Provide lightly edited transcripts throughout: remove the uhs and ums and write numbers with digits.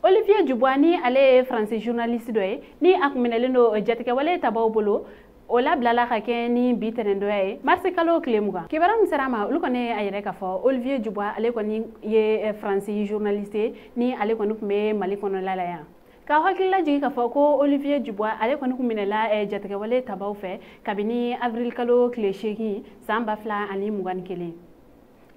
Olivier Dubois ni ale ye Faransi journaliste dɔ ye, ni a kun minɛlen don jatigɛwale tabaw bolo, o labilala ka kɛ ni bi tɛnɛndonya ye, marisi kalo tile 20. Kibaruya min sera a ma, olu kɔni ye a yɛrɛ k'a fɔ Olivier Dubois ale kɔni ye Faransi journaliste ye, ni ale kɔni tun bɛ Mali kɔnɔla la yan. Ka hakili lajigin k'a fɔ ko Olivier Dubois ale kɔni kun minɛla jatigɛwale tabaw fɛ kabini avril kalo tile 8 san 2021.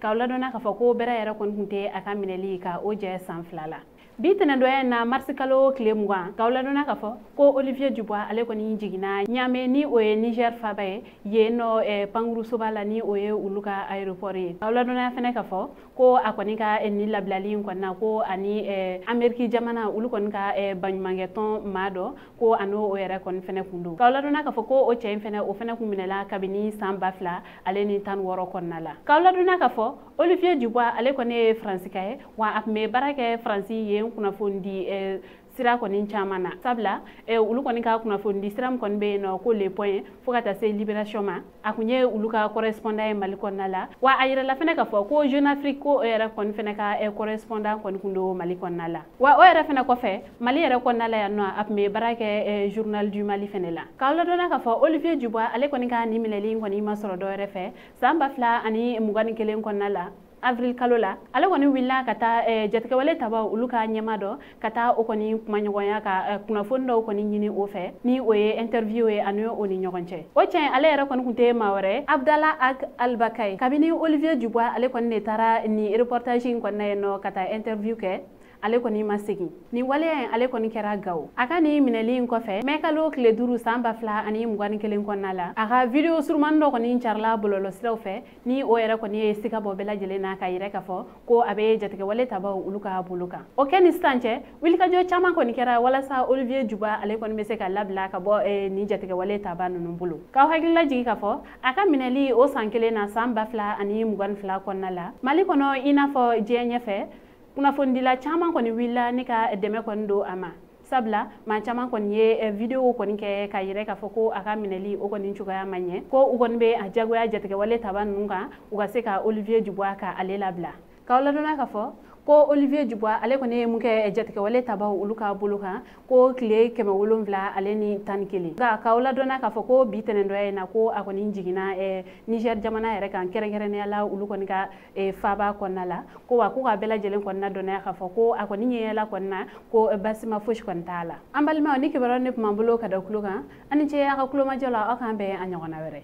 K'aw ladɔnna k'a fɔ ko bɛrɛ yɛrɛ kɔni tun tɛ a ka minɛli ka o jɛ san 2 la. Bi tɛnɛndonya in na, marisi kalo tile 20, k'aw ladɔnna k'a fɔ ko Olivier Dubois ale kɔni jiginna Niamey, ni o ye Niger faba ye, yen nɔ pankurusoba la, ni o ye olu ka aéroport ye. K'aw ladɔnna fɛnɛ k'a fɔ ko a kɔni ka nin labilali in kɔni na, ko ani Ameriki jamana olu kɔni ka baɲumankɛtɔn maa dɔ, ko a n'o yɛrɛ kɔni fɛnɛ kun don. K'aw ladɔnna k'a fɔ ko o cɛ in fɛnɛ, o fɛnɛ kun minɛla kabini san 2016 kɔnɔna la. K'aw ladɔnna k'a fɔ Olivier Dubois ale kɔni ye Faransika ye, wa a tun bɛ baara kɛ Faransi yen kunnafoni sira kɔni caman na, sabula olu kɔni ka kunnafoni sira min kɔni bɛ yen nɔ ko Le Point, fo ka taa se Libération ma, a kun ye olu ka correspondant ye Mali kɔnɔna la. Wa a yirala fɛnɛ k'a fɔ ko Jeune Afrique, ko o yɛrɛ kɔni fɛnɛ ka correspondant kɔni kun don Mali kɔnɔna la. Wa o yɛrɛ fɛnɛ kɔfɛ, Mali yɛrɛ kɔnɔna la yan nɔ, a tun bɛ baara kɛ Journal du Mali fɛnɛ la. K'aw ladɔnna k'a fɔ Olivier Dubois ale kɔni ka nin minɛli in kɔni ma sɔrɔ dɔwɛrɛ fɛ, san 2021 kɔnɔna la, avril kalo la, ale kɔni wulila ka taa jatigɛwale tabaw olu ka ɲɛma dɔ, ka taa o kɔni kumaɲɔgɔnya, ka kunnafoni dɔw kɔni ɲini o fɛ, ni o ye interview ye ani o ni ɲɔgɔn cɛ. O cɛ ale yɛrɛ kɔni tun tɛ maa wɛrɛ, Abdallah Ag Albakay. Kabini Olivier Dubois ale kɔni de taara nin reportage in kɔnɔna yen nɔ ka taa interview kɛ, ale kɔni ma segin. Nin waleya in ale kɔni kɛra Gawo. A ka nin minɛli in kɔfɛ, mɛ kalo tile 5 san 2021 kɔnɔna la, a ka video surumani dɔ kɔni carila bɔlɔlɔsiraw fɛ, ni o yɛrɛ kɔni ye siga bɔ bɛɛ lajɛlen na, ka yɛrɛ k'a fɔ ko a bɛ jatigɛwale tabaw olu ka bolo kan. O kɛ ni sisan cɛ, wulikajɔ caman kɔni kɛra walasa Olivier Dubois ale kɔni bɛ se ka labila ka bɔ nin jatigɛwale taba ninnu bolo. K'aw hakili lajigin k'a fɔ a ka minɛli o san kelen na, san 2022 kɔnɔna la, Mali kɔnɔ i n'a fɔ diɲɛ ɲɛfɛ, kunnafonidila caman kɔni wulila ne ka dɛmɛ kɔni don a ma, sabula maa caman kɔni ye video kɔni kɛ ka yɛrɛ k'a fɔ ko a ka minɛli o kɔni cogoya ma ɲɛ, ko u kɔni bɛ a jagoya jatigɛwale taba ninnu kan u ka se ka Olivier Dubois ka ale labila. K'aw ladɔnna k'a fɔ ko Olivier Dubois ale kɔni ye mun kɛ jatigɛwale tabaw olu ka bolo kan, ko tile 711. Nka k'aw ladɔnna k'a fɔ ko bi tɛnɛndonya in na, ko a kɔni jiginna Niger jamana yɛrɛ kan, kɛrɛnkɛrɛnnenya la olu kɔni ka faaba kɔnɔna la, ko wa ko ka bɛɛ lajɛlen kɔni ladɔnniya k'a fɔ ko a kɔni ɲɛyɛla kɔni na, ko basi ma fosi kɔni t'a la. An balimaw, ni kibaruya ne tun b'an bolo ka da tulo kan, an ni ce a ka kulomajɔ la, aw k'an bɛn a ɲɔgɔnna wɛrɛ.